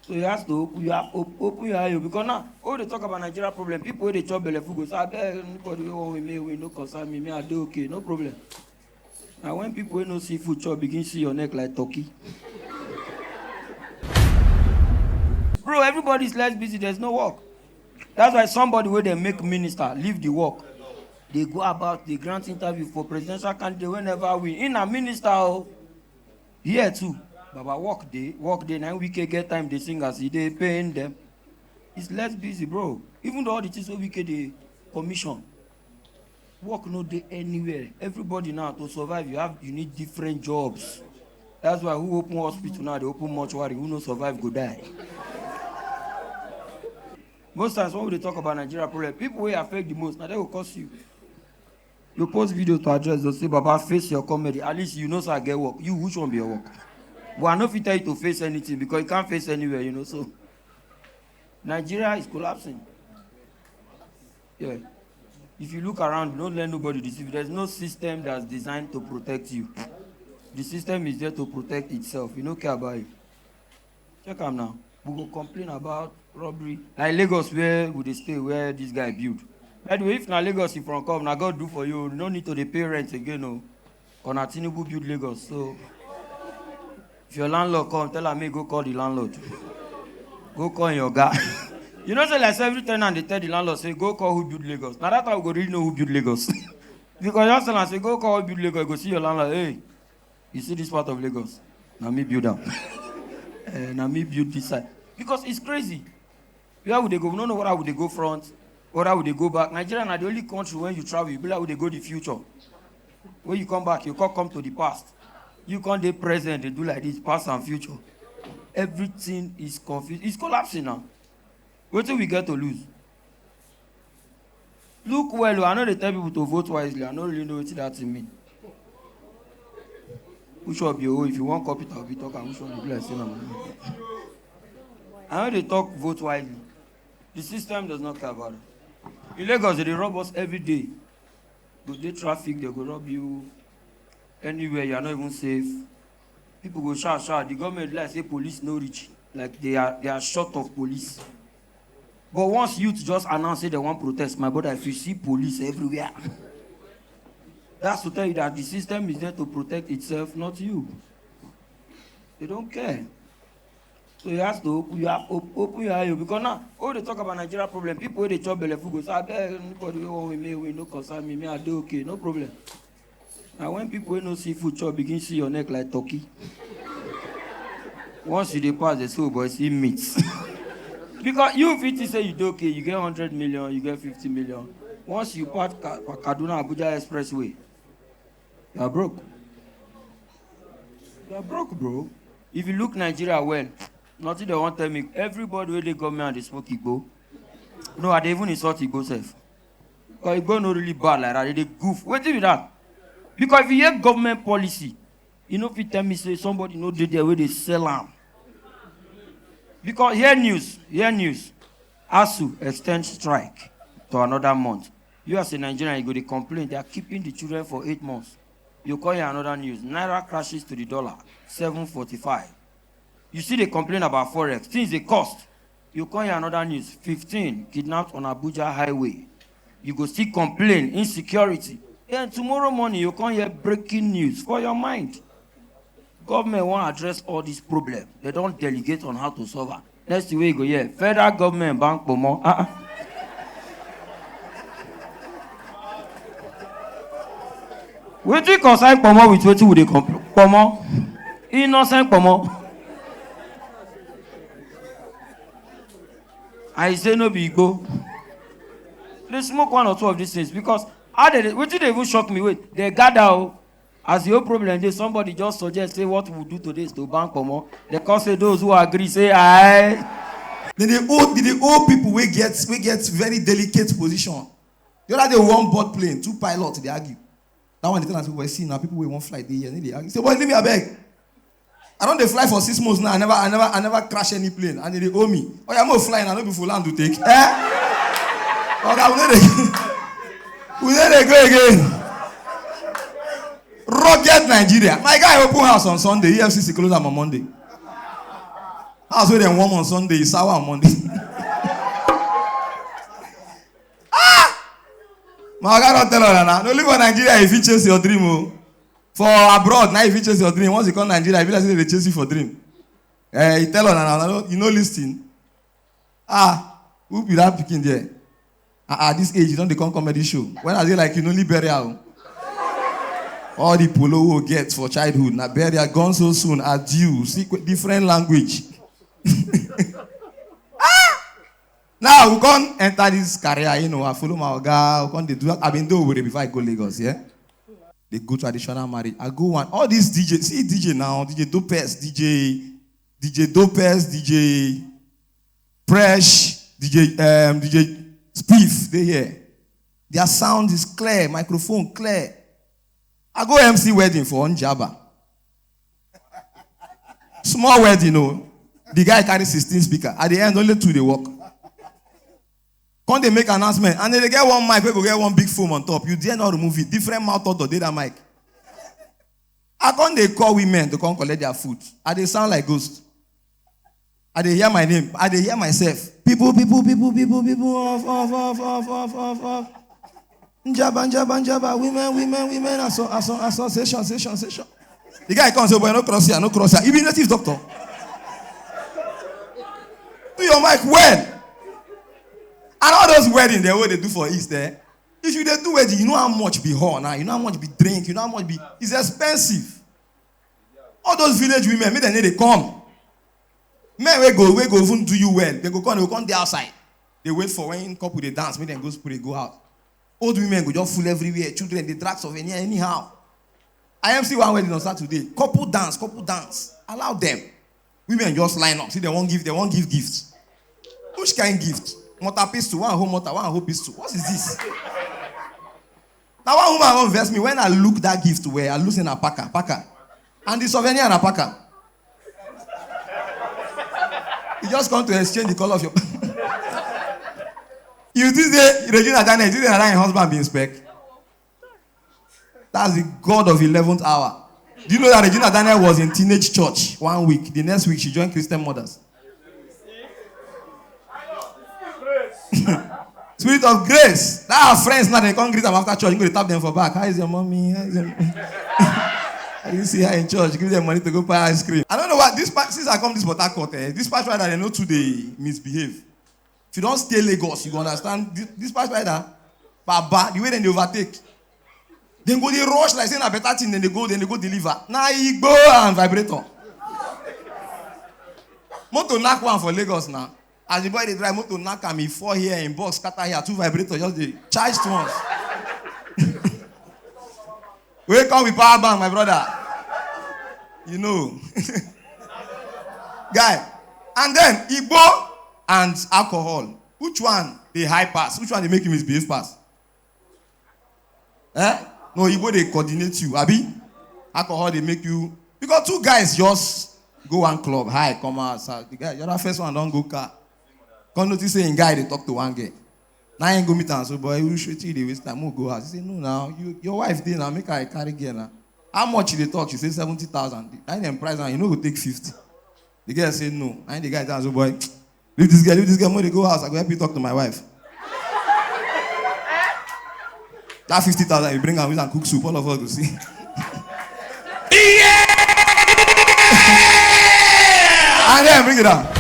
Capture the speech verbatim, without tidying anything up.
So you have to open, you have op- open your eye o, because now all they talk about Nigeria problem, people wey dey chop belle full go say, "Abeg, anybody wey wan win, make win, no concern me, me I dey okay, no problem." Na when people wey no see food chop begin see your neck like turkey. Bro, everybody's less busy, there's no work. That's why somebody wey dem make minister leave the work, dey go about, dey grant interview for presidential candidate wey never win. He na minister o. Here too, Baba, work dey, work dey. Na him Wike get time dey sing as e dey pain dem. He's less busy, bro. Even though all the things wey Wike dey commission, work no dey anywhere. Everybody now, to survive, you have, you need different jobs. That's why who open hospital now, they open mortuary. Who no survive go die. Most times when we dey talk about Nigeria problem, people wey affect the most, na dem go curse you. You post video to address, they'll say, "Baba, face your comedy." At least you know say I get work. You, which one be your work? Well, I no fit tell you to face anything because you can't face anywhere, you know. So Nigeria is collapsing. Yeah. If you look around, don't let nobody deceive you. There's no system that's designed to protect you. The system is there to protect itself. You no care about you. Check am now. We go complain about robbery. Like Lagos, where we dey stay, where this guy build. By the way, if na Lagos you from come, na God do for you. No need to dey pay rent again o. Kona Tinubu build Lagos. So if your landlord come, tell am make go call the landlord. Go call your guy. You know say like say every tenant dey tell the landlord say go call who build Lagos. Na that time we go really know who build Lagos. Because you tell am say go call who build Lagos, you go see your landlord. Hey, you see this part of Lagos? Na me build am. Eh, na me build this side. Because it's crazy. Where we dey go? We no know whether we dey go front, whether we dey go back. Nigeria na the only country when you travel, you be like we dey go the future. When you come back, you come come to the past. You come dey present, dey do like this, past and future. Everything is confused. It's collapsing now. Wetin we get to lose? Look well o, I no dey tell people to vote wisely. I no really know wetin that thing mean. Which one be owo? If you wan copy it, I will be talking. Which one be like say na my own? I no dey talk vote wisely. The system does not care about it. In Lagos, they dey rob us every day. Go dey traffic, they go rob you. Anywhere, you are not even safe. People go shout, shout. The government like say police no reach. Like they are, they are short of police. But once youth just announce say they wan protest, my brother, if you see police everywhere, that's to tell you that the system is there to protect itself, not you. They don't care. So you have to open, you have op- open your eye o, because now all they talk about Nigeria problem, people wey dey chop belle full go say, "Abeg, anybody wey wan win, make win, no concern me, me I dey okay, no problem." Na when people wey no see food chop begin see your neck like turkey. Once you dey pass, they say, "Oh boy, see meat." Because you fit think say you dey okay, you get hundred million, you get fifty million. Once you pass Ka- Kaduna Abuja expressway, you are broke. You are broke, bro. If you look Nigeria well, nothing they wan tell me. Everybody wey dey government dey smoke igbo. No, I dey even insult igbo sef. Because igbo no really bad like that. They dey goof. Wetin be that? Because if you hear government policy, you no fit tell me say somebody no dey there wey dey sell am. Because hear news, hear news. ASUU extend strike to another month. You as a Nigerian, you go dey complain. They are keeping the children for eight months. You call here another news. Naira crashes to the dollar, seven forty-five. You still dey complain about forex. Things dey cost. You call here another news. Fifteen kidnapped on Abuja highway. You go still complain, insecurity. Then tomorrow morning, you come hear breaking news for your mind. Government wan address all this problem. They don delegate on how to solve am. Next thing wey you go hear, federal government ban kpomo. Ah, ah. Wetin concern kpomo with wetin we dey compl- kpomo? Innocent kpomo. I say no be igbo. They smoke one or two of these things because how they dey- wetin dey even shock me, wait, they gather o. As the whole problem dey, somebody just suggest say what we do today is to ban kpomo. They come say those who agree say aye. They dey owe they dey owe people wey get wey get very delicate position. The other day we wan board plane, two pilots dey argue. That one dey tell am say, "Well, see na people wey wan fly dey here, no dey argue." Say, "Boy, leave me abeg. I don dey fly for six months now. I never I never I never crash any plane and they dey owe me. Oya, make we fly na, no be for land to take." Eh? Oga, we no dey we no dey go again. Rugged Nigeria. My guy open house on Sunday. E F C C close am on Monday. House wey dem warm on Sunday, e sour on Monday. Ah! My oga don tell una na. No live for Nigeria if you chase your dream o. For abroad, na if you chase your dream. Once you come Nigeria, e be like say dem dey chase you for dream. Eh, e tell una na, una no, you no listen. Ah, who be that pikin there? Ah, ah, this age, you don dey come comedy show. When I dey like you, no need burial o. All the polo wey we get for childhood, na burial, gone so soon, adieu, see different language. Ah! Now we come enter this career, you know, I follow my oga, we come dey do, I been do Owerri before I go Lagos, yeah? Dey go traditional marriage. I go one, all these D J, see D J now, D J Dopez, D J, D J Dopez, D J Fresh, D J, um, D J Spiff, dey here. Their sound is clear, microphone clear. I go M C wedding for Njaba. Small wedding o. The guy carry sixteen speaker. At the end, only two dey work. Come dey make announcement. And dem dey get one mic wey go get one big foam on top. You dare not remove it. Different mouth odor dey that mic. I come dey call women to come collect their food. I dey sound like ghost. I dey hear my name. I dey hear myself. People, people, people, people, people, off, off, off, off, off, off, off. Njaba, njaba, njaba, women, women, women, asso-, asso-, association, association, association. The guy come say, "Boy, no cross here, no cross here." He be native doctor. Do your mic well. And all those wedding dem wey dey do for East, eh? If you dey do wedding, you know how much be whore now, you know how much be drink, you know how much be, it's expensive. All those village women, make dem no dey come. Men wey go, wey go even do you well, dem go come, dem go come dey outside. Dey wait for when couple dey dance, make dem go spray, go out. Old women go just full everywhere, children dey drag souvenir anyhow. I M C one wedding on Saturday. Couple dance, couple dance. Allow them. Women just line up. See, dem wan give, dem wan give gifts. Which kind gift? Mortar pistol, one hold mortar, one hold pistol. What is this? Na one woman wan vex me when I look that gift well, I look say na packer, packer. And the souvenir na packer. You just come to exchange the color of your. You think say Regina Daniel, you think say na that im husband be inspect? That's the God of eleventh hour. Do you know that Regina Daniel was in teenage church one week? The next week, she joined Christian Mothers. Spirit of grace. That her friends now, dem come greet am after church. You go dey tap dem for back. "How is your mommy? How is your?" You see her in church. Give dem money to go buy ice cream. I don't know what this pa-, since I come this Port Harcourt, eh, dispatch rider, dem no too dey misbehave. If you don stay Lagos, you go understand. Dis-, dispatch rider, baba, the way dem dey overtake, dem go dey rush like say na better thing dem dey go, dem dey go deliver. Na igbo and vibrator. Motor knack one for Lagos now. As the boy dey drive, motor knack am, e fall here, im box scatter here, two vibrator just dey charge to once. Wey come with power bank, my brother. You know. Guy, and then igbo and alcohol. Which one dey high pass? Which one dey make you misbehave pass? Eh? No, igbo dey coordinate you, abi? Alcohol dey make you, because two guys just go one club, high, come out, so the guy, the other first one don go car. Come notice say im guy dey talk to one girl. Na im go meet am, so, "Boy, you should, you dey waste time, make we go house." He say, "No, now, you, your wife dey now, make I carry girl now." "How much you dey talk?" She say, "Seventy thousand." Na im dem price am, "You no go take fifty?" The girl say, "No." Na im the guy tell am, so, "Boy, leave this girl, leave this girl, make we dey go house, I go help you talk to my wife." That fifty thousand, you bring am, use am cook soup, all of us go see. Yeah! And then bring it down.